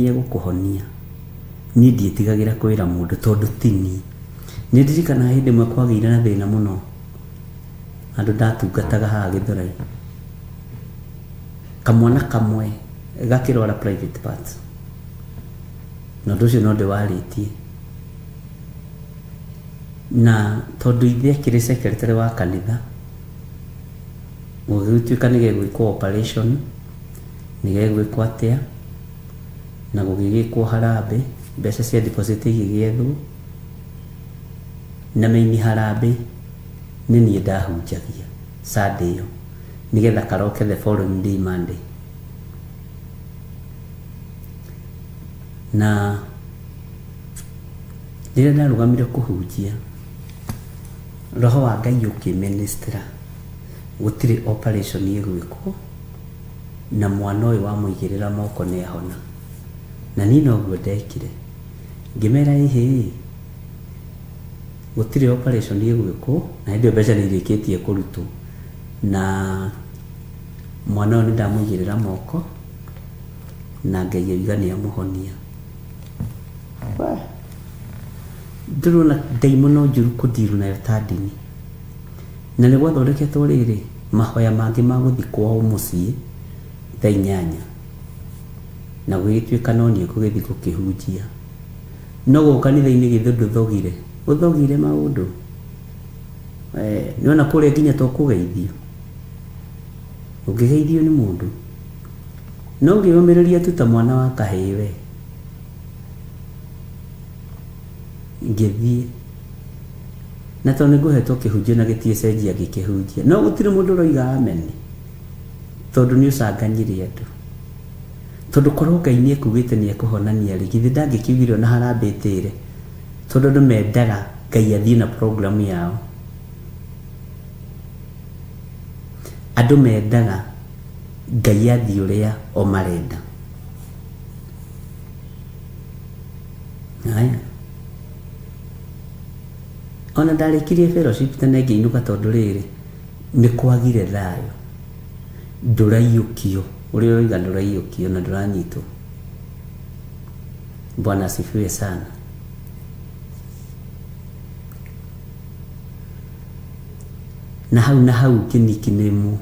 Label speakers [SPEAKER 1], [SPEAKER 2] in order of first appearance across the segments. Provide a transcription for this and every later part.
[SPEAKER 1] Nĩegũkũhonia. Niĩ ndiĩtigagĩra kwĩra mũndũ tondũ ti niĩ. Nĩ ndirikanaga hĩndĩ ĩmwe kwagĩire na thĩna mũno handũ ndatungataga haha Gĩthũrai. Kamwana kamwe gakĩrwara private parts. Na ũndũ ũcio no ndĩwarĩtie. Na tondũ ithe akĩrĩ secretary wa kanitha, gũgĩtuĩka nĩ gegwĩkwo operation. Nĩ gegwĩkwo atĩa, na gũgĩgĩkwo harambĩ, mbeca cia deposit igĩgĩethwo, na main harambĩ nĩ niĩ ndahunjagia Sunday ĩyo, nĩgetha karoke the following day Monday. Na rĩrĩa ndarũgamire kũhunjia, Roho wa Ngai ũkĩmĩnĩstĩra gũtirĩ operation ĩgwĩkwo, na mwana ũyũ wamũigĩrĩra moko nĩ ahona. Na niĩ noguo ndekire. Ngĩmera ĩhĩ, gũtirĩ operation ĩgwĩkwo, na hĩndĩ ĩyo mbeca nĩ irĩkĩtie kũrutwo. Na mwana ũyũ nĩ ndamũigĩrĩra moko, na Ngai oiga nĩ amũhonia. We, ndĩrona ndaimono njũru kũndiru nayo ta ndini. Na nĩ gwathondeketwo rĩrĩ, mahoya mangĩ ma gũthiĩ kwao mũciĩ thaa 8, na gũgĩtuĩka no niĩ ngũgĩthiĩ gũkĩhunjia. No gũkũ kanitha-inĩ githĩ ndũthogire? Ũthogire maũndũ? Wee, nĩwona kũrĩa nginya to kũgeithio? Ũngĩgeithio nĩ mũndũ? No ngĩyũmĩrĩria tu ta mwana wa kahĩĩ we. Ngĩthiĩ. Na tondũ nĩ ngũhetwo kĩhunjio na gĩtiĩcenjia ngĩkĩhunjia. No gũtirĩ mũndũ ũroiga amen. Tondũ nĩ ũcanganyire andũ. Tondũ korwo Ngai nĩ ekugĩte nĩ ekũhonania rĩ, githĩ ndangĩkiugire ona harambee ĩtĩre. Tondũ andũ mendaga Ngai athiĩ na program yao. Andũ mendaga Ngai athiĩ ũrĩa o marenda. Haya. Ona ndarĩkirie fellowship tene ngĩinũka tondũ rĩrĩ, nĩ kwagire thayũ. Ndũraiyũkio, ũrĩa ũroiga ndũraiyũkio na ndũranyitwo. Bwana asifiwe sana. Na hau na hau ngĩnikinĩmwo.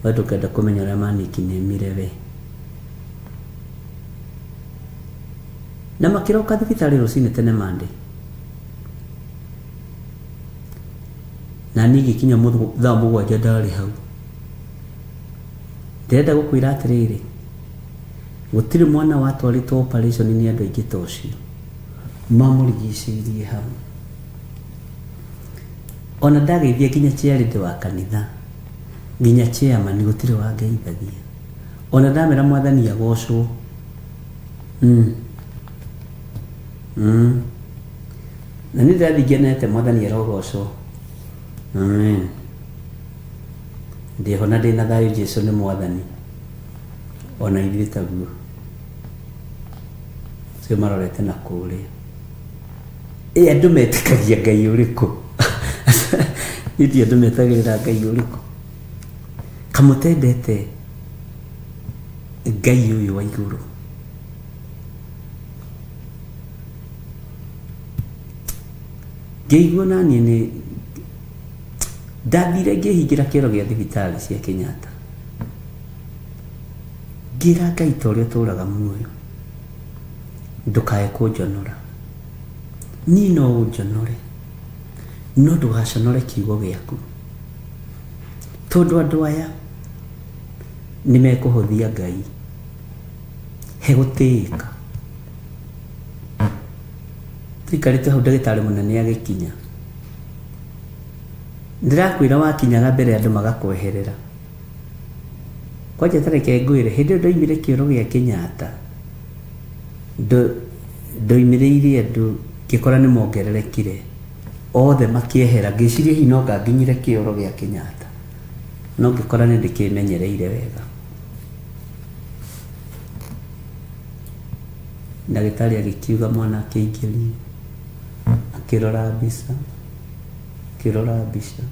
[SPEAKER 1] We ndũkende kũmenya ũrĩa manikinĩmire we. Na makĩroka thibitarĩ rũcinĩ tene Monday. Na niĩ ngĩkinya thaa 7 ndarĩ hau. Ndĩrenda gũkwĩra atĩrĩrĩ, gũtirĩ mwana watwarĩtwo operation nĩ andũ aingĩ ta ũcio. Mamũrigicĩirie hau. Ona ndageithia nginya chairlady wa kanitha, nginya chairman gũtirĩ wangeithagia. Ona ndamera mwathani agocwo. Na niĩ ndĩrathiĩ ngenete mwathani arogocwo. Amen. Ndĩho na ndĩna thayũ Jesu nĩ mwathani. Ona ithuĩ taguo. Acio marorete na kũrĩa. Ĩ andũ metĩkagia Ngai ũrĩkũ? Niĩ ndiũĩ andũ metagĩrĩra Ngai ũrĩkũ. Kamũtendete Ngai ũyũ wa igũrũ. Ngĩigua naniĩ nĩ ndathire ngĩhingĩra kĩoro gĩa thibitarĩ cia Kenyatta. Ngĩra Ngai ta ũrĩa ũtũraga muoyo ndũkae kũnjonora. Niĩ no ũnjonore no ndũgaconore kiugo gĩaku. Tondũ andũ aya nĩ mekũhũthia Ngai he gũtĩĩka. Tũikarĩte hau ndagĩtarĩ mũnene agĩkinya. Ndĩrakwĩra wakinyaga mbere andũ magakweherera. Kwanja ta reke ngwĩre, hĩndĩ ĩyo ndoimire kĩoro gĩa Kenyatta, ndoimĩrĩire andũ ngĩkora nĩ mongererekire, othe makĩehera, ngĩciria hihi no anga nginyire kĩoro gĩa Kenyatta, no ngĩkora nĩ ndĩkĩmenyereire wega. Ndagĩtarĩ agĩkiuga mwana akĩingĩrio, akĩrora mbica, akĩrora mbica.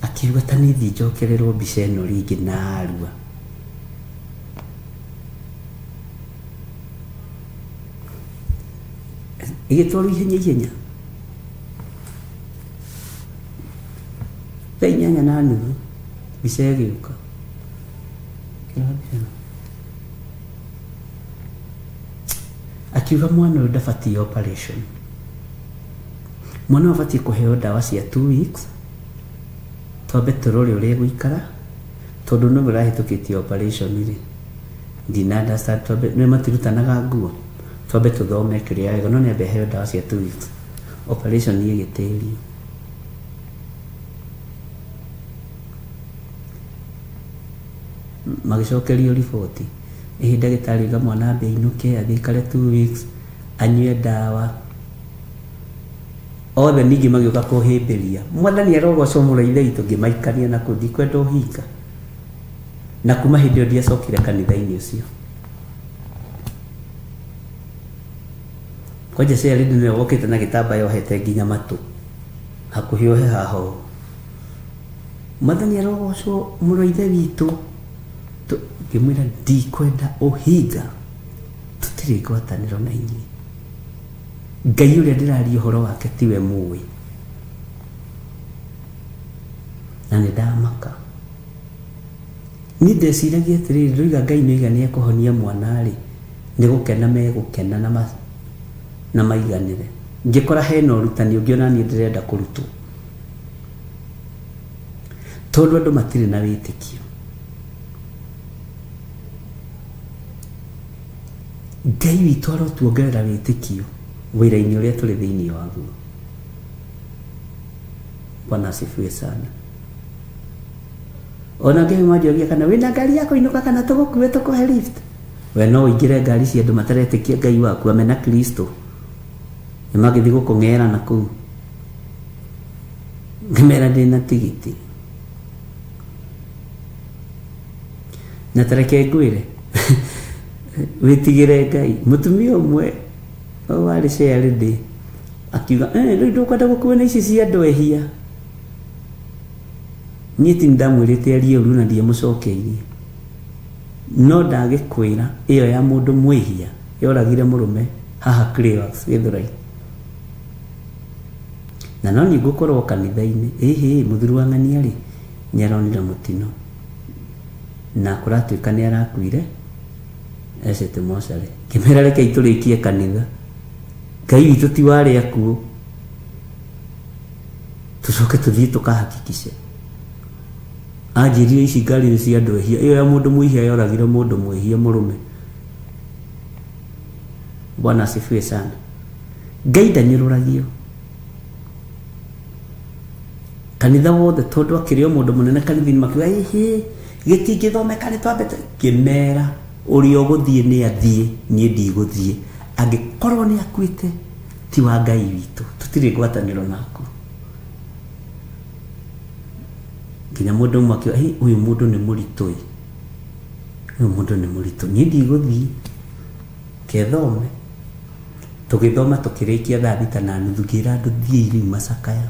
[SPEAKER 1] Akiuga ta niĩ thiĩ njokererwo mbica ĩno rĩngĩ narua. Ĩgĩtwarwo ihenya ihenya. Thaa 8:30 mbica ĩgĩũka. Kĩrora mbica ĩno. Akiuga mwana ũyũ ndabatiĩ operation. Mwana ũyũ abatiĩ kũheo ndawa cia 2 weeks, twambe tũrore ũrĩa egũikara, tondũ nĩwe ũrahĩtũkĩtie operation rĩ, ndina understand. Twambe nĩ matirutanaga nguo, twambe tũthome kĩrĩa wega, no nĩ ambe aheo ndawa cia 2 weeks. Operation ĩgĩtĩrio. Magĩcokerio riboti ĩhĩ, ndagĩtarĩ oiga mwana ambe ainũke, athiĩ aikare 2 weeks, anyue ndawa. Othe ningĩ magĩũka kũhĩmbĩria, "Mwathani arogocwo, mũrũ wa Ithe witũ." Ngĩmaikania na kũu, ndikwenda ũhinga. Na kuma hĩndĩ ĩyo ndiacokire kanitha-inĩ ũcio. Kwanja chairlady nĩwe wokĩte na gĩtambaya ohete nginya matũ, hakuhĩ ohe haha ũũ. "Mwathani arogocwo, mũrũ wa Ithe witũ." Ngĩmwĩra ndikwenda ũhinga, tũtirĩ ngwatanĩro na inyuĩ. Ngai ũrĩa ndĩraria ũhoro wake tiwe mũĩ. Na nĩ ndamaka. Niĩ ndeciragia atĩrĩrĩ, ndoiga Ngai nĩoiga nĩ ekũhonia mwana rĩ, nĩ gũkena megũkena na maiganĩre. Ngĩkora hena ũrutani ũngĩ ona niĩ ndĩrenda kũrutwo. Tondũ andũ matirĩ na wĩtĩkio. Ngai witũ arotuongerera wĩtĩkio wĩra-inĩ ũrĩa tũrĩ thĩinĩ waguo. Bwana asifiwe sana. Ona Ngai manjoria kana wĩna ngari ya kũinũka kana tũgũkue tũkũhe lift. We no ũingĩre ngari cia andũ mataretĩkia Ngai waku amena Kristo. Nĩ magĩthiĩ gũkũng'era na kũu. Ngĩmera ndĩna tigiti. Na tareke ngwĩre, wĩtigĩre Ngai. Mũtumia ũmwe warĩ chairlady akiuga, "Eh, rĩu ndũkwenda gũkuo na ici cia andũ ehia." Niĩ ti ndamwĩrĩte arie ũru na ndiamũcokeirie. No ndagĩkwĩra ĩyo ya mũndũ mwĩhia yoragire mũrũme haha Cleowax Gĩthũrai. Na no niĩ ngũkorwo kanitha-inĩ, ĩhĩ, mũthuri wa ng'ania rĩ, nĩ aronire mũtino. Na kũratuĩka nĩ arakuire ecete mocarĩ. Ngĩmera rekei tũrĩkie kanitha. Ngai witũ ti wa arĩa akuũ. Tũcoke tũthiĩ tũkahakikice. Anjĩrire ici ngari nĩ cia andũ ehia. Ĩyo ya mũndũ mwĩhia yoragire mũndũ mwĩhia mũrũme. Bwana asifiwe sana. Ngai ndanyũrũragio. Kanitha wothe tondũ akĩrĩ o mũndũ mũnene kanitha-inĩ makiuga, "Ĩhĩ, gĩtingĩthomeka, nĩ twambe." Ngĩmera ũrĩa ũgũthiĩ nĩ athiĩ, niĩ ndigũthiĩ. Angĩkorwo nĩ akuĩte, ti wa Ngai witũ, tũtirĩ ngwatanĩro naku. Nginya mũndũ ũmwe akiuga, "Hĩ, ũyũ mũndũ nĩ mũritũ ĩ, ũyũ mũndũ nĩ mũritũ, niĩ ndigũthiĩ, kethome." Tũgĩthoma tũkĩrĩkia thaa 6:30, ngĩra andũ, "Thiĩi rĩu macakaya."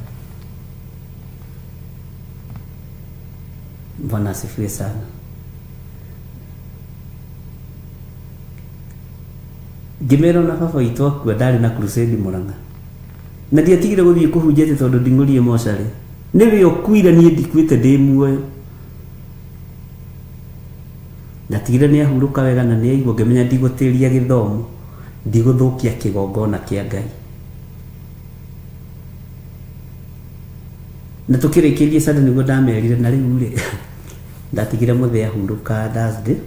[SPEAKER 1] Bwana asifiwe sana. Ngĩmera ona baba witũ akua ndarĩ na crusade Mũrang'a. Na ndiatigire gũthiĩ kũhunjia atĩ tondũ nding'ũrie mocarĩ. Nĩwe ũkuire, niĩ ndikuĩte, ndĩ muoyo. Ndatigire nĩ ahurũka wega na nĩ aigua, ngĩmenya ndigũtĩria gĩthomo, ndigũthũkia kĩgongona kĩa Ngai. Na tũkĩrĩkĩria Sunday nĩguo ndamerire, na rĩu rĩ, ndatigire mũthee ahurũka Thursday,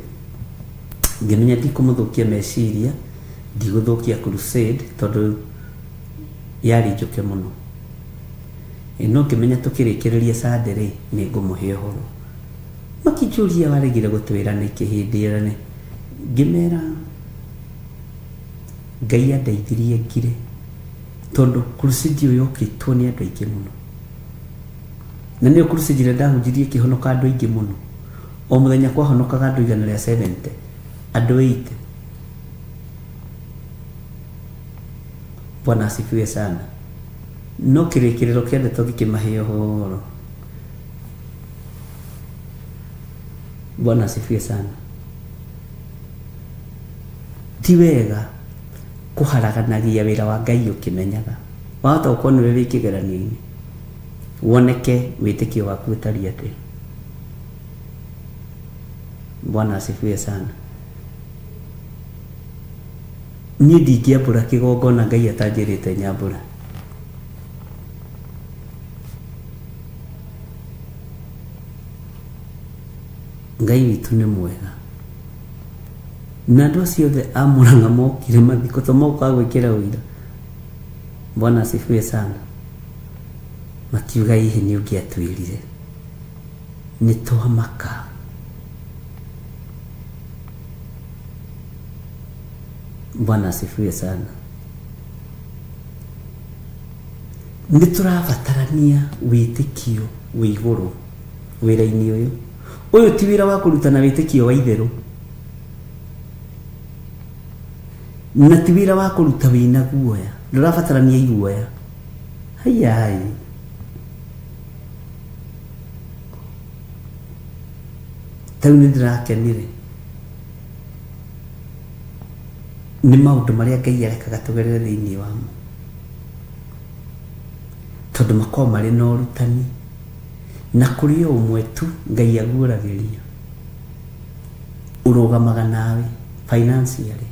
[SPEAKER 1] ngĩmenya ndikũmũthũkia meciria, ndigũthũkia crusade tondũ yarĩ njũke mũno. No ngĩmenya tũkĩrĩkĩrĩria Sunday rĩ, nĩ ngũmũhe ũhoro. Makĩnjũria, "Waregire gũtwĩra nĩkĩ hĩndĩ ĩyo?" Nĩ ngĩmera Ngai andeithirie ngire, tondũ crusade ĩyo yokĩtwo nĩ andũ aingĩ mũno. Na nĩyo crusade ĩrĩa ndahunjirie ĩkĩhonoka andũ aingĩ mũno. O mũthenya kwahonokaga andũ 170, andũ 80. Bwana asifiwe sana. No kĩrĩkĩrĩro kĩa ndeto ngĩkĩmahe ũhoro. Bwana asifiwe sana. Ti wega. Kũharaganagia wĩra wa Ngai ũkĩmenyaga. Wahota gũkorwo nĩwe wĩ kĩgeranio-inĩ, woneke wĩtĩkio waku ũtariĩ atĩa. Bwana asifiwe sana. Niĩ ndingĩambũra kĩgongona Ngai atanjĩrĩte nyambũre. Ngai witũ nĩ mwega. Na andũ acio othe a Murang'a mokire mathiko to mokaga gwĩkĩra ũira. Bwana asifiwe sana. Makiuga hihi nĩ ũngĩatwĩrire. Nĩ twamaka. Bwana asifiwe sana. Nĩ tũrabatarania wĩtĩkio wĩ igũrũ wĩra-inĩ ũyũ. Ũyũ ti wĩra wa kũrutana wĩtĩkio wa itherũ. Na ti wĩra wa kũruta wĩna guoya. Ndũrabatarania iguoya. Hayai. Tarĩu nĩ ndĩrakenire nĩ maũndũ marĩa Ngai arekaga tũgerere thĩinĩ wamo. Tondũ makoragwo marĩ na ũrutani. Na kũrĩ o ũmwe tu Ngai aguũragĩria ũrũgamaga nawe financially,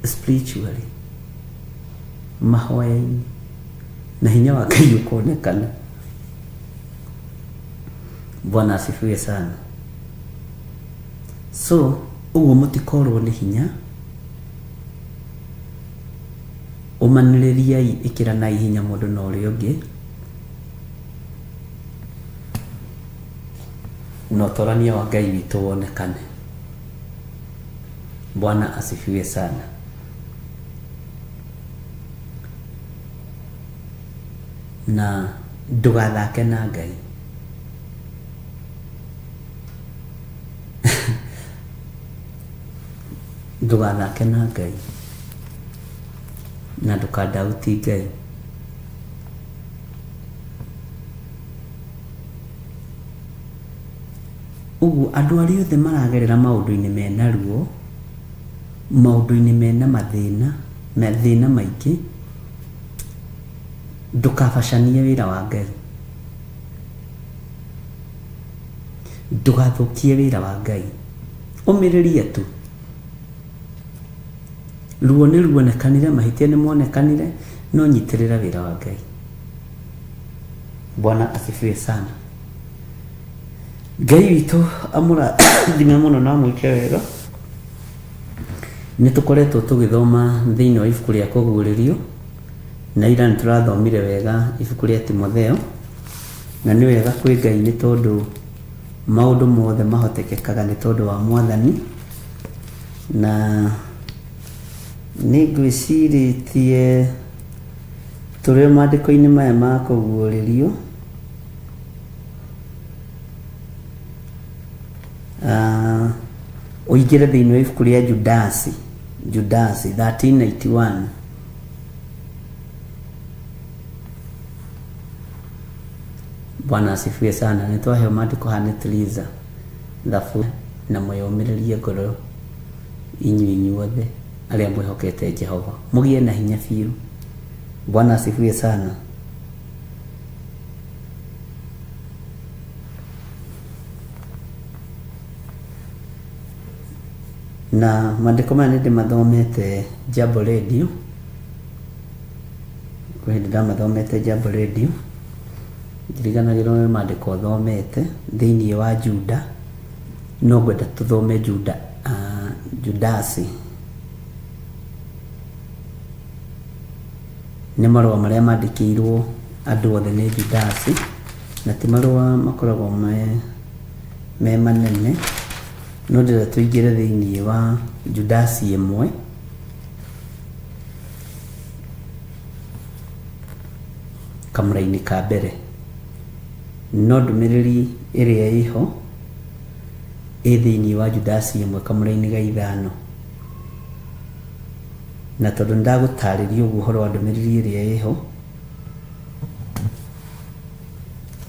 [SPEAKER 1] spiritually, mahoya-inĩ, na hinya wa Ngai ũkonekana. Bwana asifiwe sana. So, ũguo mũtikorwo nĩ hinya, ũmanĩrĩriai, ĩkĩranai hinya mũndũ na ũrĩa ũngĩ, na ũtorania wa Ngai witũ wonekane. Bwana asifiwe sana. Na ndũgathake na Ngai. Ndũgathake na Ngai na ndũkandauti Ngai. Ũguo andũ arĩa othe maragerera maũndũ-inĩ mena ruo, maũndũ-inĩ mena mathĩna, mathĩna maingĩ, ndũkabacanie wĩra wa Ngai. Ndũgathũkie wĩra wa Ngai. Ũmĩrĩria tu. Ruo nĩ ruonekanire, mahĩtia nĩ monekanire, no nyitĩrĩra wĩra wa Ngai. Bwana asifiwe sana. Ngai witũ amũrathime mũno na amwĩke wega. Nĩ tũkoretwo tũgĩthoma thĩinĩ wa ibuku rĩa Kũguũrĩrio, na ira nĩ tũrathomire wega ibuku rĩa Timotheo, na nĩ wega kwĩ Ngai nĩ tondũ maũndũ mothe mahotekekaga nĩ tondũ wa Mwathani, na nĩ ngwĩcirĩtie tũrĩ o maandĩko-inĩ maya ma Kũguũrĩrio, Ũingĩre thĩinĩ wa ibuku rĩa Judasi, Judasi 1391. Bwana asifiwe sana. Nĩ twaheo maandĩko haha nĩ Triza Thabu na mwĩyũmĩrĩrie ngoro inyuĩ inyuothe arĩa mwĩhokete Jehova, mũgĩe na hinya biũ. Bwana asifiwe sana. Na maandĩko maya nĩ ndĩmathomete Jambo Radio, kwĩ hĩndĩ ndamathomete Jambo Radio, ndiriganagĩrwo nĩ maandĩko thomete thĩinĩ wa Juda, no ngwenda tũthome Juda, Judasi. Nĩ marũa marĩa mandĩkĩirwo andũ othe nĩ Judasi, na ti marũa makoragwo me manene, no ndĩrenda tũingĩre thĩinĩ wa Judasi ĩmwe. Kamũra-inĩ ka mbere. No ndũmĩrĩri ĩrĩa ĩho ĩ thĩinĩ wa Judasi ĩmwe kamũra-inĩ ga ithano. Na tondũ nĩ ndagũtarĩria ũguo ũhoro wa ndũmĩrĩri ĩrĩa ĩho,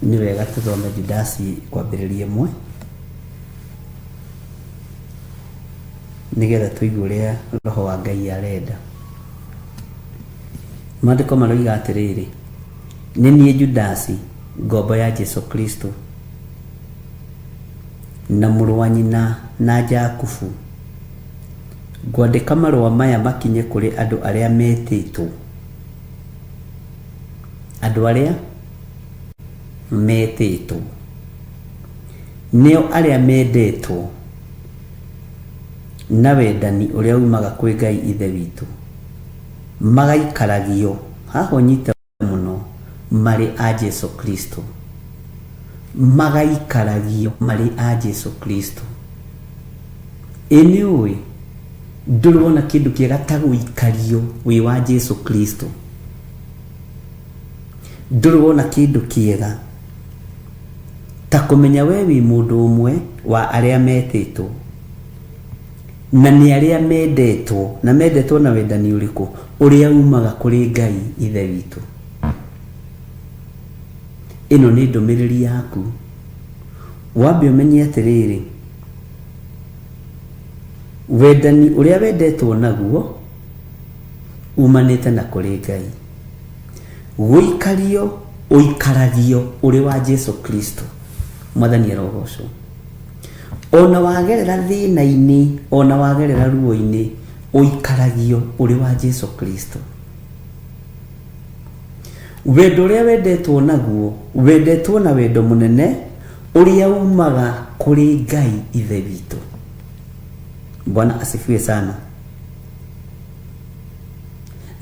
[SPEAKER 1] nĩ wega tũthome Judasi kwambĩrĩria ĩmwe, nĩgetha tũigue ũrĩa Roho wa Ngai arenda. Maandĩko maroiga atĩrĩrĩ, nĩ niĩ Judasi, ngombo ya Jesu Kristo, na mũrũ wa nyina na Jakubu, ngwandĩka marũa maya makinye kũrĩ andũ arĩa metĩtwo, andũ arĩa metĩtwo, nĩo arĩa mendetwo na wendani ũrĩa umaga kwĩ Ngai Ithe witũ, magaikaragio, haha ũnyite mũno, marĩ a Jesu Kristo, magaikaragio marĩ a Jesu Kristo. Ĩ nĩ ũĩ ndũrĩ wona kĩndũ kĩega ta gũikario wĩ wa Jesu Kristo? Ndũrĩ wona kĩndũ kĩega ta kũmenya we wĩ mũndũ ũmwe wa arĩa metĩtwo, na nĩ arĩa mendetwo, na mendetwo na wendani ũrĩkũ? Ũrĩa umaga kũrĩ Ngai Ithe witũ. Ĩno nĩ ndũmĩrĩri yaku. Wambe ũmenye atĩrĩrĩ, wendani ũrĩa wendetwo naguo umanĩte na kũrĩ Ngai. Gũikario ũikaragio ũrĩ wa Jesu Kristo. Mwathani arogocwo. Ona wagerera thĩna-inĩ, ona wagerera ruo-inĩ, ũikaragio ũrĩ wa Jesu Kristo. Wendo ũrĩa wendetwo naguo, wendetwo na wendo mũnene ũrĩa umaga kũrĩ Ngai Ithe witũ. Bwana asifiwe sana.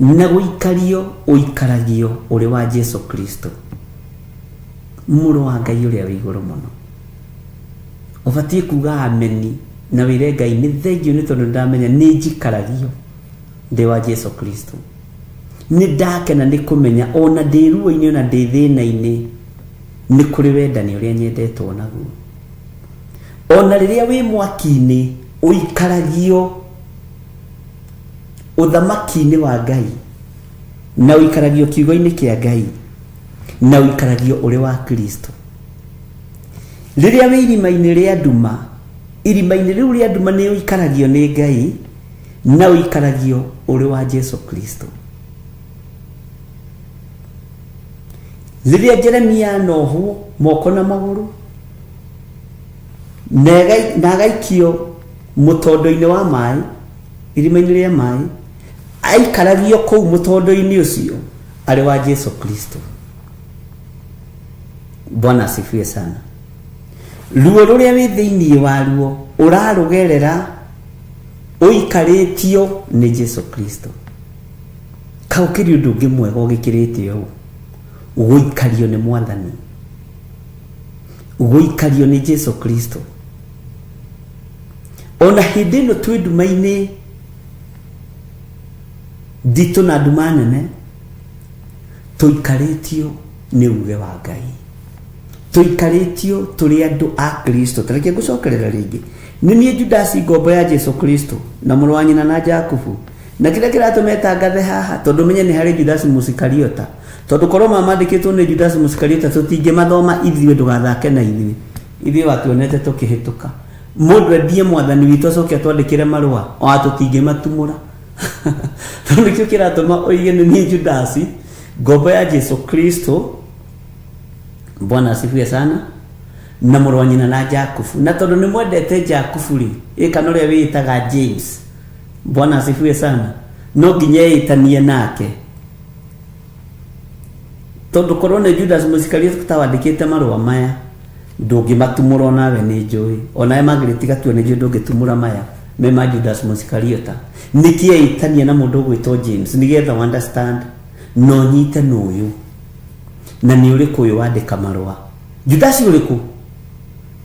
[SPEAKER 1] Na gũikario ũikaragio ũrĩ wa Jesu Kristo, mũrũ wa Ngai ũrĩa wĩ igũrũ mũno. Ũbatiĩ kuga ameni na wĩre Ngai nĩ thengiũ nĩ tondũ ndamenya nĩ njikaragio ndĩ wa Jesu Kristo. Nĩ ndakena nĩ kũmenya ona ndĩ ruo-inĩ ona ndĩ thĩna-inĩ nĩ kũrĩ wendani ũrĩa nyendetwo naguo. Ona rĩrĩa wĩ mwaki-inĩ ũikaragio ũthamaki-inĩ wa Ngai, na ũikaragio kiugo-inĩ kĩa Ngai, na ũikaragio ũrĩ wa Kristo. Rĩrĩa wĩ irima-inĩ rĩa nduma, irima-inĩ rĩu rĩa nduma nĩ ũikaragio nĩ Ngai, na ũikaragio ũrĩ wa Jesu Kristo. Rĩrĩa Jeremia anohwo moko na magũrũ na agaikio mũtondo-inĩ wa maĩ, irima-inĩ rĩa maĩ, aikaragio kũu mũtondo-inĩ ũcio arĩ wa Jesu Kristo. Bwana asifiwe sana. Ruo rũrĩa wĩ thĩinĩ waruo ũrarũgerera ũikarĩtio nĩ Jesu Kristo. Kaũkĩrĩ ũndũ ũngĩ mwega ũgĩkĩrĩte ũũ, gũikario nĩ Mwathani, gũikario nĩ Jesu Kristo. Ona hĩndĩ ĩno twĩ nduma-inĩ nditũ na nduma nene, tũikarĩtio nĩ uge wa Ngai, tũikarĩtio tũrĩ andũ a Kristo. Ta reke ngũcokerera rĩngĩ, nĩ niĩ Judasi ngombo ya Jesu Kristo na mũrũ wa nyina na Jakubu. Na kĩrĩa kĩratũma etangathe haha, tondũ menye nĩ harĩ Judasi Mũsikariota, tondũ korwo mamandĩkĩtwo nĩ Judasi Mũsikariota tũtingĩmathoma ithuĩ. Ndũgathake na ithuĩ, ithuĩ watuonete tũkĩhĩtũka. Mũndũ endie Mwathani witũ acoke atwandĩkĩre marũa, ona tũtingĩmatumũra. Tondũ nĩkĩo kĩratũma oige nĩ niĩ Judasi ngombo ya Jesu Kristo, Bwana asifiwe sana, na mũrũ wa nyina na Jakubu. Na tondũ nĩ mwendete Jakubu rĩ, ĩ kana ũrĩa wĩĩtaga James, Bwana asifiwe sana, no nginya eĩtanie nake, tondũ korwo nĩ Judas Mũisikariota wandĩkĩte marũa maya ndũngĩmatumũra onawe nĩ njũĩ, onawe Margaret Gatua nĩ njũĩ ndũngĩtumũra maya me ma Judas Mũisikariota. Nĩkĩ eĩtania na mũndũ ũgwĩtwo James? Nĩgetha understand na ũnyite nũ ũyũ na nĩ ũrĩkũ ũyũ wandĩka marũa. Judasi ũrĩkũ?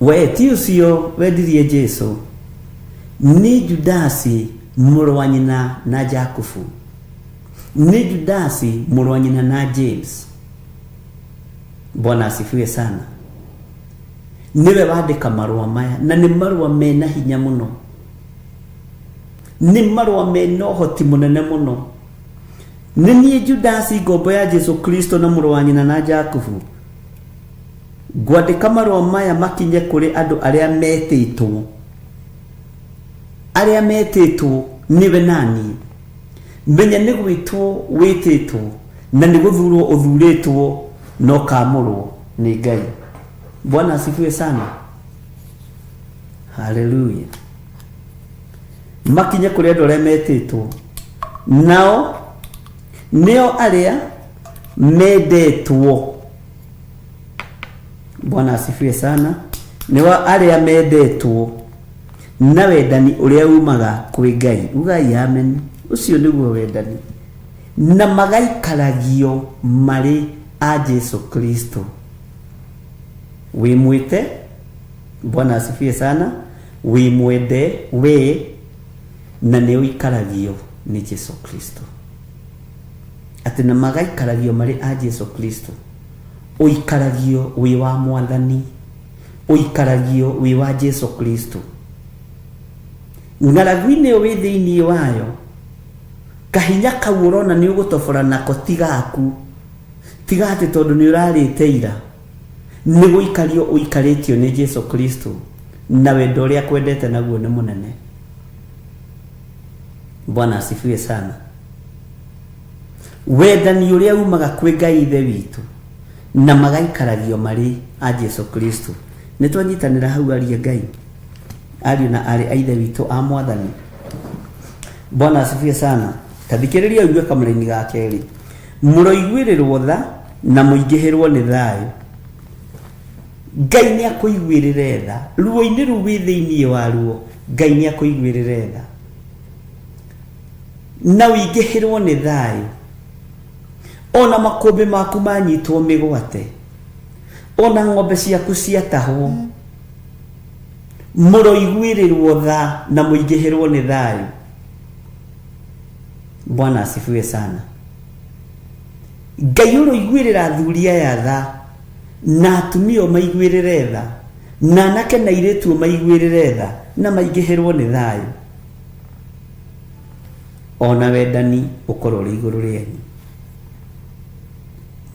[SPEAKER 1] We ti ũcio wendirie Jesu, nĩ Judasi mũrũ wa nyina na Jakubu, nĩ Judasi mũrũ wa nyina na James. Bwana asifiwe sana. Nĩwe wandĩka marũa maya, na nĩ marũa mena hinya mũno, nĩ marũa mena ũhoti mũnene mũno. Nĩ niĩ Judasi ngombo ya Jesu Kristo na mũrũ wa nyina na Jakubu, ngwandĩka marũa maya makinye kũrĩ andũ arĩa metĩtwo, arĩa metĩtwo nĩwe naniĩ. Menya nĩ gwĩtwo wĩtĩtwo. Na nĩ gũthurwo ũthurĩtwo na ũkamũrwo nĩ Ngai. Bwana asifiwe sana. Haleluya. Makinye kũrĩ andũ arĩa metĩtwo, nao nĩo arĩa mendetwo. Bwana asifiwe sana. Nĩo arĩa mendetwo na wendani ũrĩa umaga kwĩ Ngai. Ugai amen. Ũcio nĩguo wendani. Na magaikaragio marĩ a Jesu Kristo. Wĩ mwĩte, Bwana asifiwe sana, wĩ mwende we, na nĩ ũikaragio nĩ Jesu Kristo. Atĩ na magaikaragio marĩ a Jesu Kristo. Ũikaragio wĩ wa Mwathani, ũikaragio wĩ wa Jesu Kristo. Ng'aragu-inĩ ĩyo wĩ thĩinĩ wayo, kahinya kau ũrona nĩ ũgũtobora nako ti gaku, tiga atĩ tondũ nĩ ũrarĩte ira, nĩ gũikario ũikarĩtio nĩ Jesu Kristo, na wendo ũrĩa akwendete naguo nĩ mũnene. Bwana asifiwe sana. Wendani ũrĩa umaga kwĩ Ngai Ithe witũ na magaikaragio marĩ a Jesu Kristo. Nĩ twanyitanĩra hau aria Ngai, ariũ na arĩ a Ithe witũ a Mwathani. Bwana asifiwe sana. Tathikĩrĩria ũigue kamũraini ga kerĩ. Mũroiguĩrĩrwo tha na mũingĩhĩrwo nĩ thayũ. Ngai nĩ akũiguĩrĩre tha. Ruo-inĩ rũu wĩ thĩinĩ wa ruo, Ngai nĩ akũiguĩrĩre tha na ũingĩhĩrwo nĩ thayũ. Ona makũmbĩ maku manyitwo mĩgwate, ona ng'ombe ciaku ciatahwo, mũroiguĩrĩrwo tha na mũingĩhĩrwo nĩ thayũ. Bwana asifiwe sana. Ngai ũroiguĩrĩra athuri aya tha, na atumia ũmaiguĩrĩre tha, na anake na airĩtu ũmaiguĩrĩre tha, na maingĩhĩrwo nĩ thayũ. Ona wendani ũkorwo ũrĩ igũrũ rĩanyu.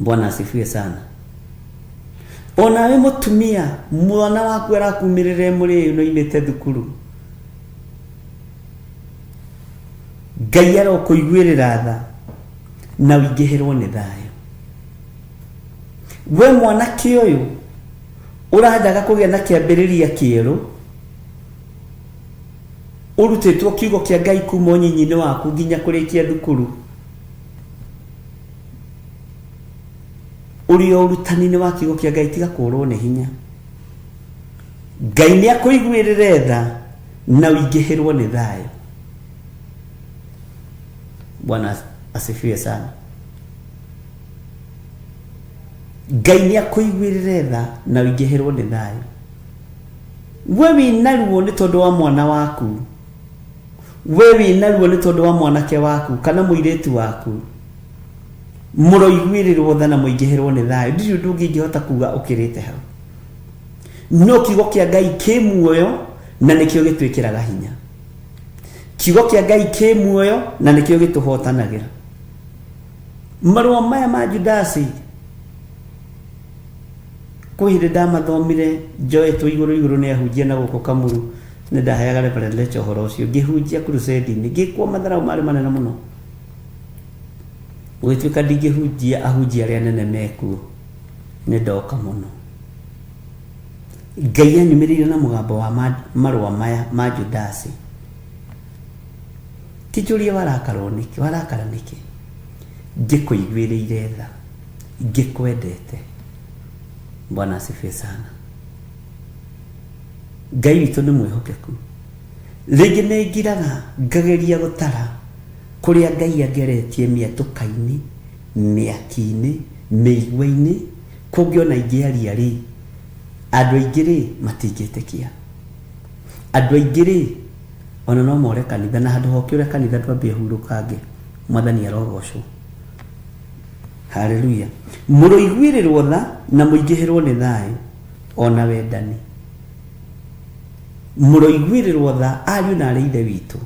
[SPEAKER 1] Bwana asifiwe sana. Onawe mũtumia, mwana waku arakumĩrĩra mũrĩu na oimĩte thukuru, Ngai arokũiguĩrĩra tha na ũingĩhĩrwo nĩ thayũ. We mwanake ũyũ ũrendaga kũgĩa na kĩambĩrĩria kĩerũ, ũrutĩtwo kiugo kĩa Ngai kuma ũnyinyi-inĩ waku nginya kũrĩkia thukuru, ũrĩ o ũrutani-inĩ wa kiugo kĩa Ngai, tiga kũrwo nĩ hinya. Ngai nĩ akũiguĩrĩre tha na ũingĩhĩrwo nĩ thayũ. Bwana asifiwe sana. Ngai nĩ akũiguĩrĩre tha na ũingĩhĩrwo nĩ thayũ. We wĩna ruo nĩ tondũ wa mwana waku, we wĩna ruo nĩ tondũ wa mwanake waku kana mũirĩtu waku, mũroiguĩrĩrwo tha na mũingĩhĩrwo nĩ thayũ. Ndirĩ ũndũ ũngĩ ingĩhota kuga ũkĩrĩte hau. No kiugo kĩa Ngai kĩ muoyo na nĩkĩo gĩtwĩkĩraga hinya. Kiugo kĩa Ngai kĩ muoyo na nĩkĩo gĩtũhotanagĩra. Marũa maya ma Judasi kwĩ hĩndĩ ndamathomire njoetwo igũrũ igũrũ nĩ ahunjia na gũkũ Kamuru, nĩ ndaheaga Reverend Lecha ũhoro ũcio, ngĩhunjia crusade-inĩ, ngĩkwo matharau marĩ manene mũno, gũgĩtuĩka ndingĩhunjia ahunjia arĩa anene mekuo, nĩ ndoka mũno. Ngai anyumĩrĩire na mũgambo wa marũa maya ma Judasi. Kĩnjũrie warakarwo nĩkĩ, warakara nĩkĩ? Ngĩkũiguĩrĩire tha, ngĩkwendete. Bwana asifiwe sana. Ngai witũ nĩ mwĩhokeku. Rĩngĩ nĩ ngiraga ngageria gũtara kũrĩa Ngai angeretie mĩatũka-inĩ, mĩaki-inĩ, mĩigua-inĩ, kũngĩ ona ingĩaria rĩ, andũ aingĩ rĩ matingĩtĩkia. Andũ aingĩ rĩ ona no more kanitha, na handũ ha ũkĩũre kanitha ndwambie hurũkange. Mwathani arogocwo. Haleluya. Mũroiguĩrĩrwo tha na mũingĩhĩrwo nĩ thayũ ona wendani. Mũroiguĩrĩrwo tha ariũ na arĩ Ithe witũ.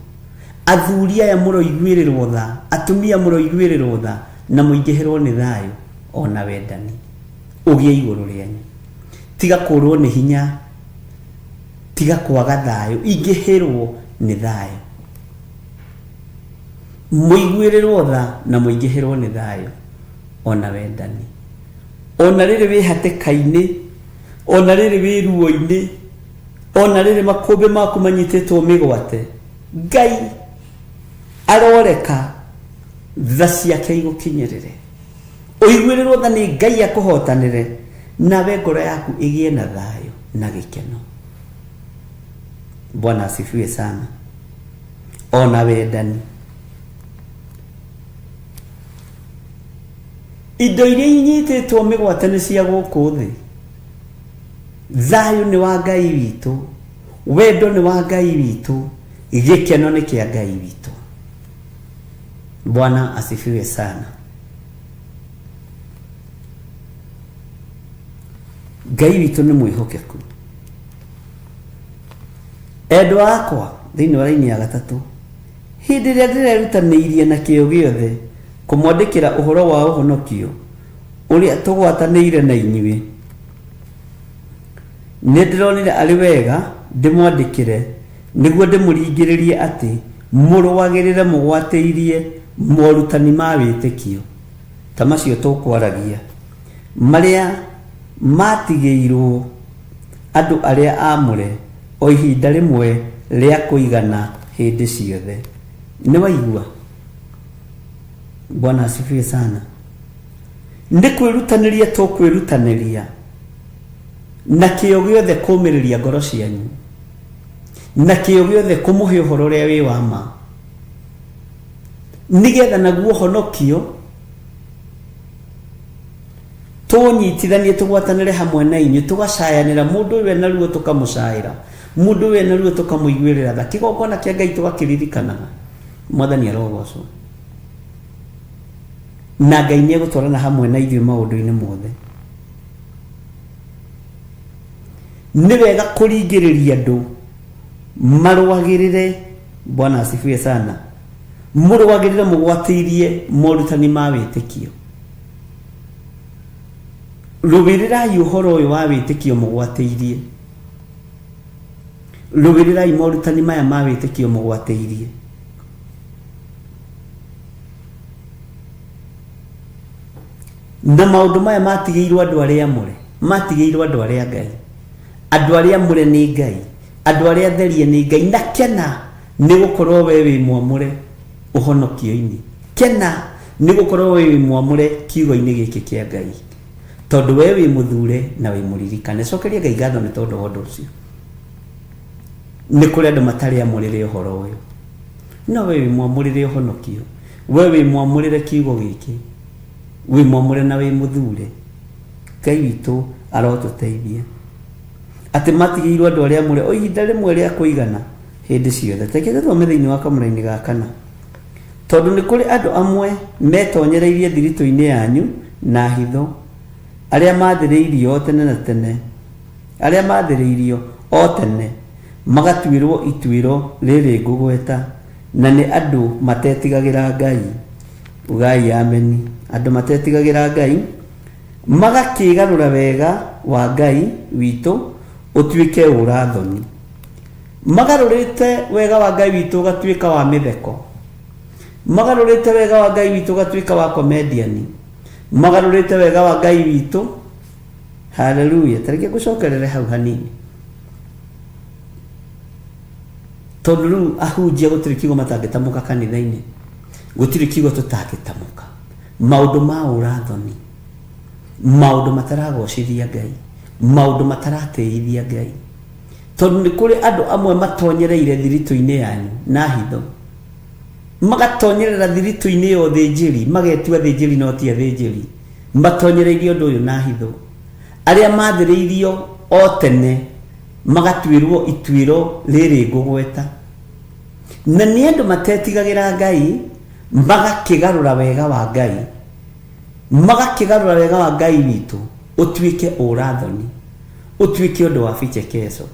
[SPEAKER 1] Athuri aya mũroiguĩrĩrwo tha, atumia mũroiguĩrĩrwo tha na mũingĩhĩrwo nĩ thayũ ona wendani. Ũgĩe igũrũ rĩanyu. Tiga kũrwo nĩ hinya, tiga kwaga thayũ, ingĩhĩrwo nĩ thayũ. Mũiguĩrĩrwo tha na mũingĩhĩrwo nĩ thayũ. Ona wendani. Ona rĩrĩ wĩ hatĩka-inĩ, ona rĩrĩ wĩ ruo-inĩ, ona rĩrĩ makũmbĩ maku manyitĩtwo mĩgwate, Ngai aroreka tha ciake igũkinyĩrĩre. Ũiguĩrĩrwo tha nĩ Ngai akũhotanĩre, nawe ngoro yaku ĩgĩe na thayũ na gĩkeno. Bwana asifiwe sana. Ona wendani. Indo iria inyitĩtwo mĩgwate nĩ cia gũkũ thĩ. Thayũ nĩ wa Ngai witũ, wendo nĩ wa Ngai witũ, gĩkeno nĩ kĩa Ngai witũ. Bwana asifiwe sana. Ngai witũ nĩ mwĩhokeku. Endwa akwa, thĩinĩ wa raini ya gatatũ, Hĩndĩ ĩrĩa ndĩrerutanĩirie na kĩyo gĩothe kũmwandĩkĩra ũhoro wa ũhonokio ũrĩa tũgwatanĩire na inyuĩ, nĩndĩronire arĩ wega ndĩmwandĩkĩre nĩguo ndĩmũringĩrĩrie atĩ mũrũagĩrĩre mũgwatĩirie morutani ma wĩtĩkio ta macio tũkwaragia, marĩa maatigĩirũo andũ arĩa aamũre o ihinda rĩmwe rĩa kũigana hĩndĩ ciothe. Nĩ waigua? Bwana asifiwe sana. Nĩ kwĩrutanĩria tũkwĩrutanĩria na kĩyo gĩothe kũmĩrĩria ngoro cianyu, na kĩyo gĩothe kũmũhe ũhoro ũrĩa wĩ wa ma, nĩgetha naguo ũhonokio Tũũnyitithanie tũgwatanĩre hamwe na inyuĩ, tũgacayanĩra, mũndũ ũyũ ena ruo tũkamũcaĩra, mũndũ ũyũ ena ruo tũkamũiguĩrĩra tha, kĩgongona kĩa Ngai tũgakĩririkanaga. Mwathani arogocwo. Na Ngai nĩ egũtwarana hamwe na ithuĩ maũndũ-inĩ mothe. Nĩ wega kũringĩrĩria andũ marũagĩrĩre, Bwana asifiwe sana, mũrũagĩrĩre mũgwatĩirie morutani ma wĩtĩkio. Rũĩrĩrai ũhoro ũyũ wa wĩtĩkio mũgwatĩirie. Rũĩrĩrai morutani maya ma wĩtĩkio mũgwatĩirie. Na maũndũ maya matigĩirwo andũ arĩa amũre, matigĩirwo andũ arĩa Ngai. Andũ arĩa amũre nĩ Ngai, andũ arĩa atherie nĩ Ngai. Na kena nĩ gũkorwo we wĩ mwamũre ũhonokio-inĩ. Kena nĩ gũkorwo we wĩ mwamũre kiugo-inĩ gĩkĩ kĩa Ngai, tondũ we wĩ mũthure na wĩ mũririkane. Cokeria Ngai ngatho nĩ tondũ wa ũndũ ũcio. Nĩ kũrĩ andũ matarĩ amũrĩre ũhoro ũyũ, no we wĩ mwamũrĩre ũhonokio, we wĩ mwamũrĩre kiugo gĩkĩ, wĩ mwamũre na wĩ mũthure. Ngai witũ arotũteithia atĩ matigĩirwo andũ arĩa amũre o ihinda rĩmwe rĩa kũigana hĩndĩ ciothe. Reke tũthome thĩinĩ wa kamũraini ga kana. Tondũ nĩ kũrĩ andũ amwe metonyereirie thiritũ-inĩ yanyu na hitho, arĩa maathĩrĩirio o tene na tene, arĩa maathĩrĩirio o tene magatuĩrũo ituĩro rĩrĩ ngũgweta, na nĩ andũ matetigagĩra Ngai. Ugai ameni. Andũ matetigagĩra Ngai, magakĩgarũra wega wa Ngai witũ ũtuĩke ũũra-thoni. Magarũrĩte wega wa Ngai witũ ũgatuĩka wa mĩtheko. Magarũrĩte wega wa Ngai witũ ũgatuĩka wa comedian. Magarũrĩte wega wa Ngai witũ. Haleluya. Ta reke ngũcokerere hau hanini. Tondũ rĩu ahunjia gũtirĩ kiugo matangĩtamũka kanitha-inĩ. Gũtirĩ kiugo tũtangĩtamũka. Maũndũ ma ũra-thoni. Maũndũ mataragocithia Ngai. Maũndũ mataratĩithia Ngai. Tondũ nĩ kũrĩ andũ amwe matonyereire thiritũ-inĩ yanyu na hitho, magatonyerera thiritũ-inĩ ya ũthĩnjĩri, magetua athĩnjĩri no ti athĩnjĩri, matonyereirie ũndũ ũyũ na hitho, arĩa maathĩrĩirio o tene magatuĩrwo ituĩro rĩrĩ ngũgweta. Na nĩ andũ matetigagĩra Ngai, magakĩgarũra wega wa Ngai, magakĩgarũra wega wa Ngai witũ ũtuĩke ũũra-thoni. Ũtuĩke ũndũ wa vichekesho,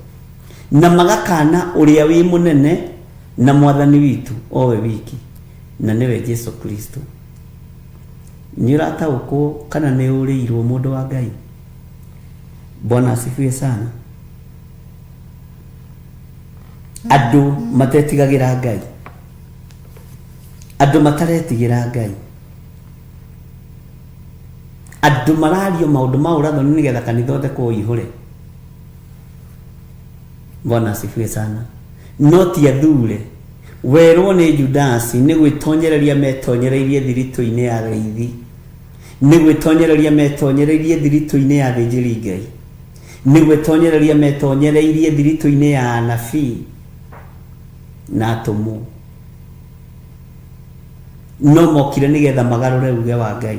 [SPEAKER 1] na magakaana ũrĩa wĩ mũnene na Mwathani witũ o we wiki, na nĩwe Jesu Kristo. Nĩ ũrataũkwo kana nĩ ũrĩirwo mũndũ wa Ngai? Bwana asifiwe sana. Andũ matetigagĩra Ngai, andũ mataretigĩra Ngai. Andũ marario maũndũ ma ũrathoni nĩgetha kanitha ũthekwo ũihũre. Bwana asifiwe sana. No ti athure werwo nĩ Judasi nĩ gwĩtonyereria metonyereirie thiritũ-inĩ ya arĩithi, nĩ gwĩtonyereria metonyereirie thiritũ-inĩ ya athĩnjĩri Ngai, nĩ gwĩtonyereria metonyereirie thiritũ-inĩ ya anabii na atũmwo. No mokire nĩgetha magarũre uge wa Ngai,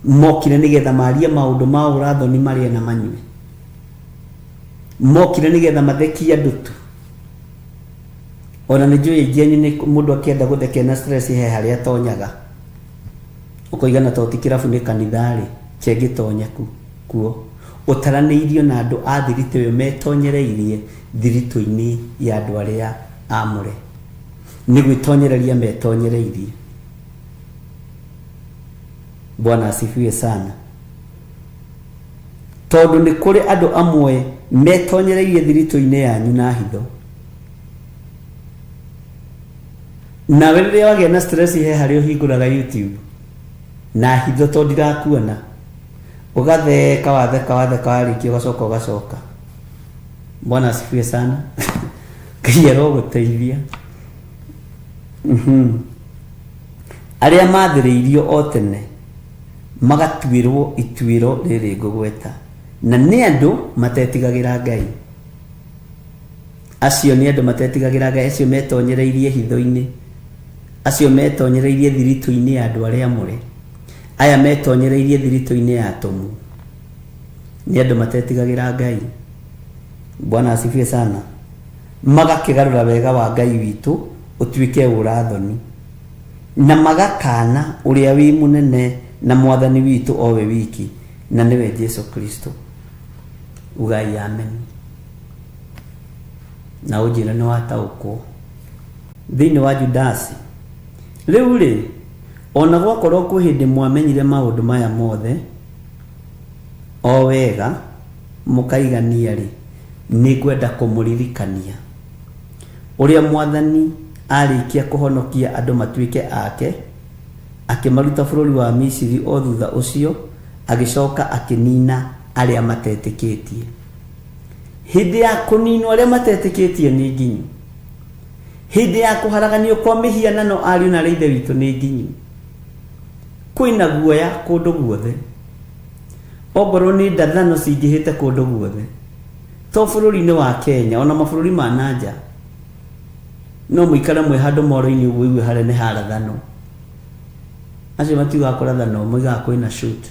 [SPEAKER 1] mokire nĩgetha marie maũndũ ma ũrathoni marĩe na manyue, mokire nĩgetha mathekie andũ tu. Ona nĩ njũĩ aingĩ anyu nĩ mũndũ akĩenda gũthekia na stress he harĩa atonyaga, ũkoiga na to ti kĩrabu nĩ kanitha rĩ, kĩngĩtonya kuo. Ũtaranĩirio na andũ a thiritũ ĩyo metonyereirie thiritũ-inĩ ya andũ arĩa amũre, nĩ gwĩtonyereria metonyereirie. Bwana asifiwe sana. Tondũ nĩ kũrĩ andũ amwe metonyereirie thiritũ-inĩ yanyu na hitho. Nawe rĩrĩa wagĩa na stress he harĩa ũhingũraga YouTube na hitho tondũ ndirakuona, ũgatheka watheka watheka warĩkia ũgacoka ũgacoka. Bwana asifiwe sana. Ngai arogũteithia. Arĩa mathĩrĩirio o tene magatuĩrwo ituĩro rĩrĩ ngũgweta, na nĩ andũ matetigagĩra Ngai. Acio nĩ andũ matetigagĩra Ngai, acio metonyereirie hitho-inĩ, acio metonyereirie thiritũ-inĩ ya andũ arĩa amũre, aya metonyereirie thiritũ-inĩ ya atũmwo, nĩ andũ matetigagĩra Ngai. Bwana asifiwe sana. Magakĩgarũra wega wa Ngai witũ ũtuĩke ũrathoni, na magakana ũrĩa wĩ mũnene na mwathani witũ o we wiki, na nĩwe Jesu Kristo. Ugai amen. Na ũnjĩre nĩ wataũkwo. Thĩinĩ wa Judasi. Rĩu rĩ, ona gwakorwo kwĩ hĩndĩ mwamenyire maũndũ maya mothe o wega mũkaigania rĩ, nĩ ngwenda kũmũririkania ũrĩa mwathani arĩkia kũhonokia andũ matuĩke ake, akĩmaruta bũrũri wa Misiri, o thutha ũcio agĩcoka akĩnina arĩa matetĩkĩtie. Hĩndĩ ya kũninwo arĩa matetĩkĩtie nĩ nginyu. Hĩndĩ ya kũharaganio kwa mĩhianano ariũ na arĩa ithe witũ nĩ nginyu. Kwĩna guoya kũndũ guothe. Ongorwo nĩ ndathano cingĩhĩte kũndũ guothe, to bũrũri-inĩ wa Kenya, ona mabũrũri ma nanja, no mũikare mwĩ handũ moro-inĩ ũguo ũigue harĩa nĩ harathanwo. Acio matiugaga kũrathanwo, moigaga kwĩna shoot.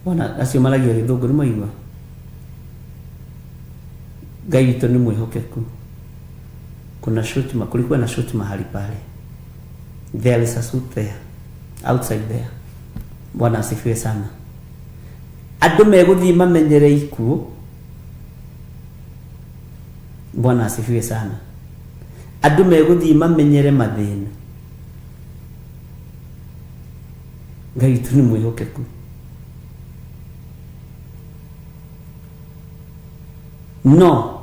[SPEAKER 1] Ona acio maragia gĩthũngũ nĩ maigua. Ngai witũ nĩ mwĩhokeku. Kuna shoot, kulikuwa na shoot mahali pale. There is a shoot there, outside there. Bwana asifiwe sana. Andũ megũthiĩ mamenyere ikuũ. Bwana asifiwe sana. Andũ megũthiĩ mamenyere mathĩna. Ngai witũ nĩ mwĩhokeku. No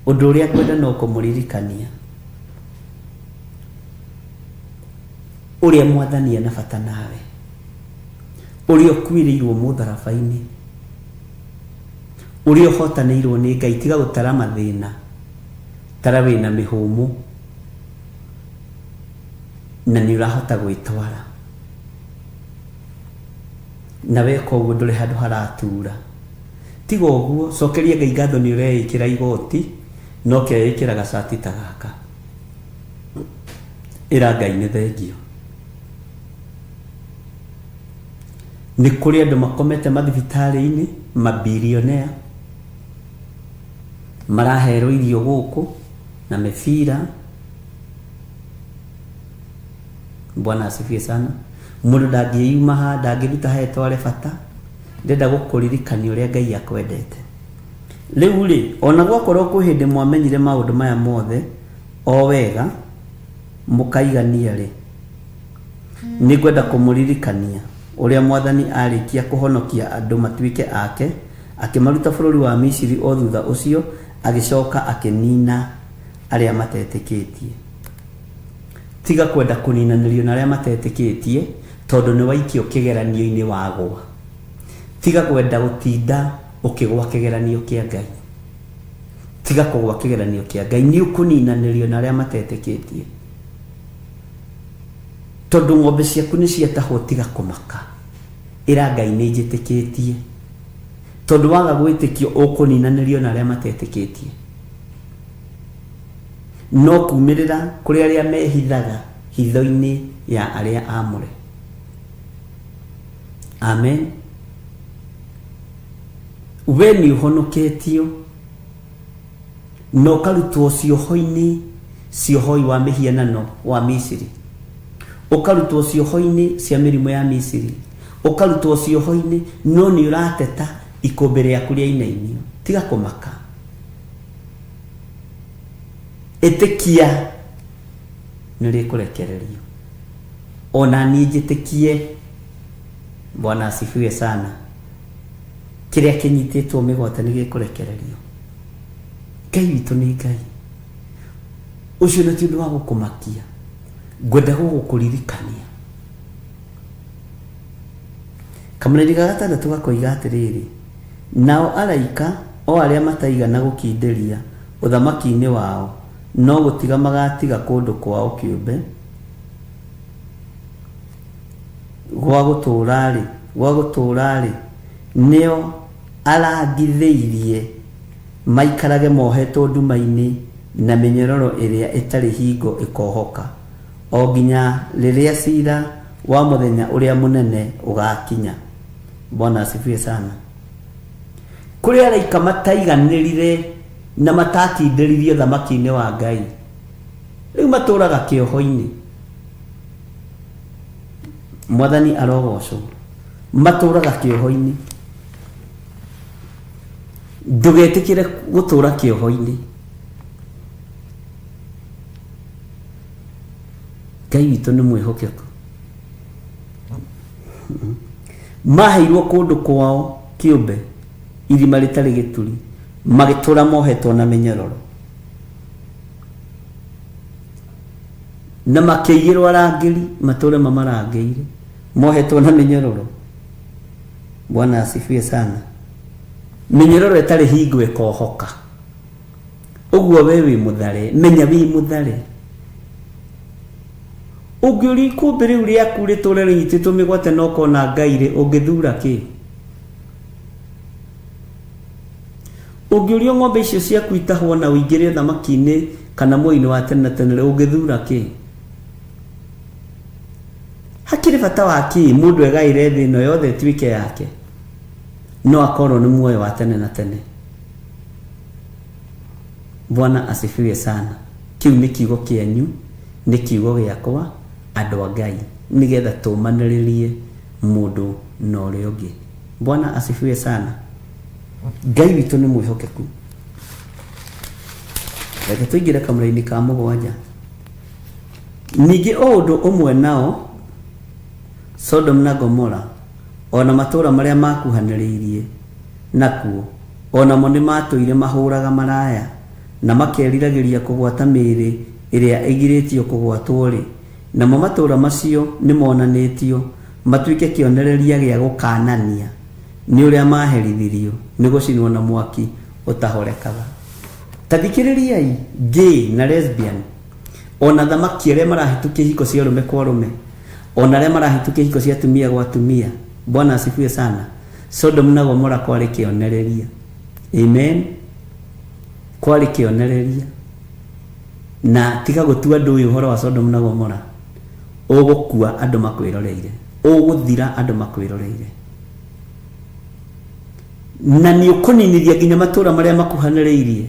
[SPEAKER 1] ũndũ ũrĩa ngwenda no kũmũririkania ũrĩa mwathani ena bata nawe, ũrĩa ũkuĩrĩirwo mũtharaba-inĩ, ũrĩa ũhotanĩirwo nĩ Ngai. Tiga gũtara mathĩna, tara wĩna mĩhũmũ na nĩ ũrahota gwĩtwara, na weka ũguo ndũrĩ handũ haratura. Tiga ũguo, cokeria Ngai ngatho nĩ ũreĩkĩra igoti na ũkeĩkĩra gacati ta gaka. Ĩra Ngai nĩ thengio. Nĩ kũrĩ andũ makomete mathibitarĩ-inĩ, mabilionea, maraherwo irio gũkũ na mĩbira. Bwana asifiwe sana. Mũndũ ndangĩyuma haha, ndangĩruta haha etware bata. Ndĩrenda gũkũririkania ũrĩa Ngai akwendete. Rĩu rĩ, ona gwakorwo kwĩ hĩndĩ mwamenyire maũndũ maya mothe o wega mũkaigania rĩ, nĩ ngwenda kũmũririkania ũrĩa mwathani arĩkia kũhonokia andũ matuĩke ake, akĩmaruta bũrũri wa Misiri, o thutha ũcio agĩcoka akĩnina arĩa matetĩkĩtie. Tiga kwenda kũninanĩrio na arĩa matetĩkĩtie, Tondũ nĩ waikio kĩgeranio-inĩ wagwa. Tiga kwenda gũtinda ũkĩgwa kĩgeranio kĩa Ngai. Tiga kũgwa kĩgeranio kĩa Ngai, nĩ ũkũninanĩrio na arĩa matetĩkĩtie. Tondũ ng'ombe ciaku nĩ ciatahwo tiga kũmaka. Ĩra Ngai nĩ njĩtĩkĩtie. Tondũ waga gwĩtĩkio ũkũninanĩrio na arĩa matetĩkĩtie. No kumĩrĩra kũrĩ arĩa mehithaga hitho-inĩ ya arĩa aamũre. Amen. We nĩ ũhonoketio na ũkarutwo cioho-inĩ ciohoi wa mĩhianano wa Misiri, ũkarutwo cioho-inĩ cia mĩrimũ ya Misiri, ũkarutwo cioho-inĩ, no nĩ ũrateta ikũmbĩ rĩaku rĩainainio. Tiga kũmaka, ĩtĩkia nĩ rĩkũrekererio. Ona niĩ njĩtĩkie. Bwana asifiwe sana. Kĩrĩa kĩnyitĩtwo mĩgwate nĩ gĩkũrekererio. Ngai witũ nĩ Ngai. Ũcio na ti ũndũ wa gũkũmakia. Ngwenda gũgũkũririkania. Kamũraini ga gatandatũ gakoiga atĩrĩrĩ, nao araika o arĩa mataigana gũkindĩria ũthamaki-inĩ wao, no gũtiga magatiga kũndũ kwao kĩũmbe gwa gũtũũra-rĩ, gwa gũtũũra-rĩ, nĩo arangithĩirie maikarage mohetwo nduma-inĩ na mĩnyororo ĩrĩa ĩtarĩ hingo ĩkohoka, o nginya rĩrĩa cira wa mũthenya ũrĩa mũnene ũgakinya. Bwana asifiwe sana. Kũrĩ araika mataiganĩrire na matakindĩririe ũthamaki-inĩ wa Ngai, rĩu matũũraga kĩoho-inĩ. Mwathani arogocwo. Matũũraga kĩoho-inĩ. Ndũgetĩkĩre gũtũũra kĩoho-inĩ. Ngai witũ nĩ mwĩhokeku. Maheirwo kũndũ kwao kĩũmbe, irima rĩtarĩ gĩturi, magĩtũũra mohetwo na mĩnyororo. Na makĩigĩrwo arangĩri matũũre mamarangĩire, mohetwo na mĩnyororo. Bwana asifiwe sana. Mĩnyororo ĩtarĩ hingo ĩkohoka. Ũguo we wĩ mũthare, menya wĩ mũthare. Ũngĩũria ikũmbĩ rĩu rĩaku rĩtũre rĩnyitĩtwo mĩgwate na ũkona Ngai rĩ, ũngĩthura kĩ? Ũngĩũrio ng'ombe icio ciaku itahwo na ũingĩre ũthamaki-inĩ kana muoyo-inĩ wa tene na tene rĩ, ũngĩthura kĩ? Hakĩrĩ bata wa kĩ mũndũ egaĩre thĩ ĩno yothe ĩtuĩke yake, no akorwo nĩ muoyo wa tene na tene? Bwana asifiwe sana. Kĩu nĩ kiugo kĩanyu, nĩ kiugo gĩakwa, andũ a Ngai, nĩgetha tũmanĩrĩrie mũndũ na ũrĩa ũngĩ. Bwana asifiwe sana. Ngai witũ nĩ mwĩhokeku. Reke tũingĩre kamũra-inĩ ka mũgwanja. Ningĩ o ũndũ ũmwe nao Sodom na Gomora, o na matũũra marĩa maakuhanĩrĩirie nakuo, o namo nĩmaatũire mahũraga maraya, na makeriragĩria kũgwata mĩĩrĩ ĩrĩa ĩgirĩtio kũgwatwo-rĩ, namo matũũra macio nĩmonanĩtio matuĩke kĩonereria gĩa gũkaanania nĩ ũrĩa maaherithirio nĩ gũcinwo na mwaki ũtahorekaga. Ta thikĩrĩriai, gay na lesbian, o na thamaki arĩa marahĩtũkia ihiko cia arũme kwa arũme, o na arĩa marahĩtũkia ihiko cia atumia gwa atumia. Bwana asifiwe sana. Sodom na Gomora kwarĩ kĩonereria. Amen. Kwarĩ kĩonereria. Na tiga gũtua ndũĩ ũhoro wa Sodom na Gomora. Ũgũkua andũ makwĩroreire. Ũgũthira andũ makwĩroreire. Na nĩ ũkũninithia nginya matũũra marĩa makuhanĩrĩirie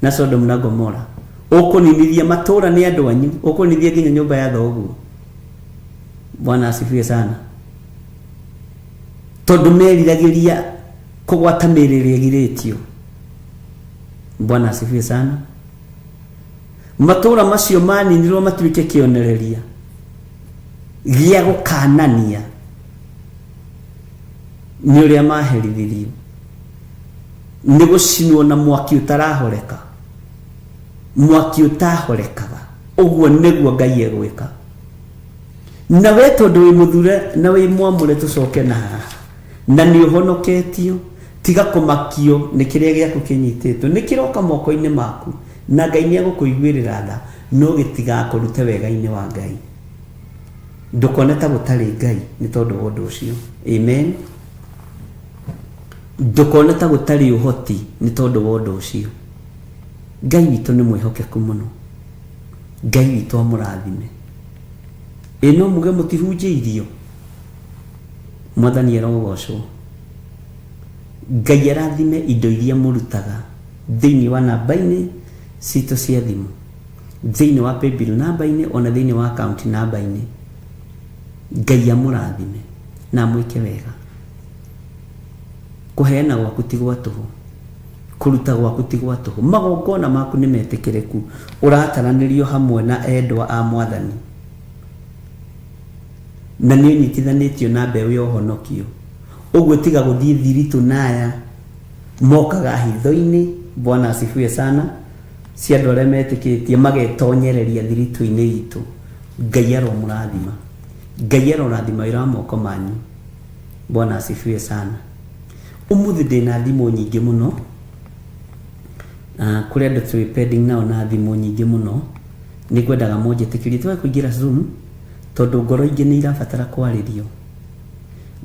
[SPEAKER 1] na Sodom na Gomora. Ũkũninithia matũũra nĩ andũ anyu. Ũkũninithia nginya nyũmba ya thoguo. Bwana asifiwe sana. Tondũ meriragĩria kũgwata mĩĩrĩ ĩrĩa ĩgirĩtio. Bwana asifiwe sana. Matũũra macio maninirwo matuĩke kĩonereria gĩa gũkanania nĩ ũrĩa maherithirio nĩ gũcinwo na mwaki ũtarahoreka, mwaki ũtahorekaga. Ũguo nĩguo Ngai egwĩka. Na we tondũ wĩ mũthure na wĩ mwamũre tũcoke na haha na nĩ ũhonoketio, tiga kũmakio nĩ kĩrĩa gĩaku kĩnyitĩtwo, nĩ kĩroka moko-inĩ maku na Ngai nĩ egũkũiguĩrĩra tha, no gĩtigakũrute wega-inĩ wa Ngai. Ndũkone ta gũtarĩ Ngai nĩ tondũ wa ũndũ ũcio. Amen. Ndũkone ta gũtarĩ ũhoti nĩ tondũ wa ũndũ ũcio. Ngai witũ nĩ mwĩhokeku mũno. Ngai witũ amũrathime. Ĩ no muge mũtihunjĩirio? Mwathani arogocwo. Ngai arathime indo iria mũrutaga thĩinĩ wa namba-inĩ citũ cia thimũ, thĩinĩ wa paybill namba-inĩ, ona thĩinĩ wa account namba-inĩ. Ngai amũrathime na amwĩke wega. Kũheana gwaku ti gwa tũhũ, kũruta gwaku ti gwa tũhũ, magongona maku nĩ metĩkĩrĩku, ũrataranĩrio hamwe na endwa a Mwathani, na nĩ ũnyitithanĩtio na mbeũ ya ũhonokio. Ũguo tiga gũthiĩ thiritũ na aya mokaga hitho-inĩ, Bwana asifiwe sana, cia andũ arĩa metĩkĩtie magetonyereria thiritũ-inĩ itũ. Ngai aromũrathima. Ngai arorathima wĩra wa moko manyu. Bwana asifiwe sana. Ũmũthĩ ndĩna thimũ nyingĩ mũno. Kũrĩ andũ twĩ pending nao na thimũ nyingĩ mũno. Nĩ ngwendaga mũnjĩtĩkĩrie twage kũingĩra Zoom tondũ ngoro ingĩ nĩ irabatara kwarĩrio.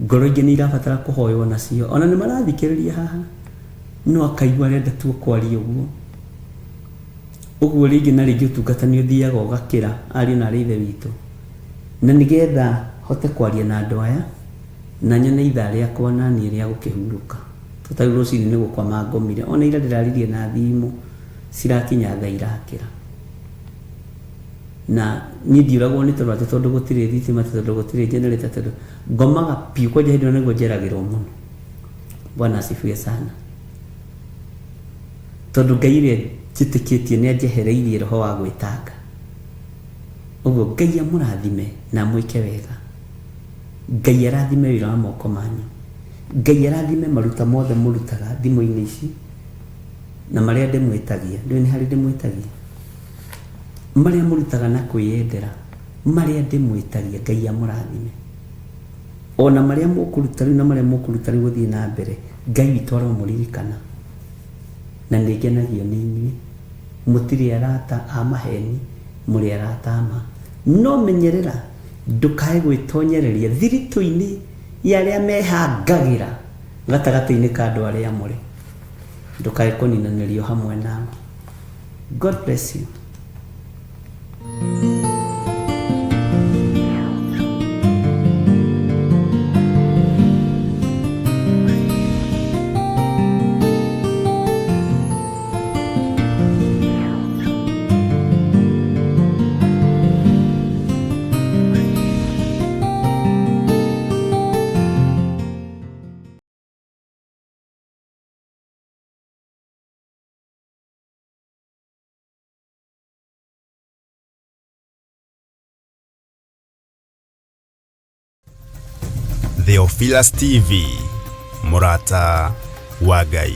[SPEAKER 1] Ngoro ingĩ nĩ irabatara kũhoywo nacio. Ona nĩ marathikĩrĩria haha no akaigua arenda tu kwaria ũguo. Ũguo rĩngĩ na rĩngĩ ũtungata nĩ ũthiaga ũgakĩra ariũ na arĩ ithe witũ. Na nĩgetha hote kwaria na andũ aya na nyone ithaa rĩakwa na niĩ rĩa gũkĩhurũka. To ta rĩu rũcinĩ nĩ gũkoma ngomire. Ona ira ndĩraririe na thimũ cirakinya thaa irakĩra. Na niĩ ndiũragwo nĩ toro atĩ tondũ gũtirĩ thitima, atĩ tondũ gũtirĩ generator, tondũ ngomaga biũ kwanja hĩndĩ ĩyo nĩguo njeragĩrwo mũno. Bwana asifiwe sana. Tondũ Ngai ũrĩa njĩtĩkĩtie nĩ anjehereirie roho wa gwĩtanga. Ũguo Ngai amũrathime na amwĩke wega. Ngai arathime wĩra wa moko manyu. Ngai arathime maruta mothe mũrutaga thimũ-inĩ ici na marĩa ndĩmwĩtagia. Ndiũĩ nĩ harĩ ndĩmwĩtagia? Marĩa mũrutaga na kwĩyendera, marĩa ndĩmwĩtagia, Ngai amũrathime. Ona marĩa mũkũruta rĩu na marĩa mũkũruta rĩu gũthiĩ na mbere, Ngai witũ aromũririkana. Na nĩ ngenagio nĩ inyuĩ. Mũtirĩ arata a maheni, mũrĩ arata a ma. No menyerera ndũkae gwĩtonyereria thiritũ-inĩ ya arĩa mehangagĩra gatagatĩ-inĩ ka andũ arĩa amũre. Ndũkae kũninanĩrio hamwe nao. God bless you.
[SPEAKER 2] Theophilus TV, mũrata wa Ngai. .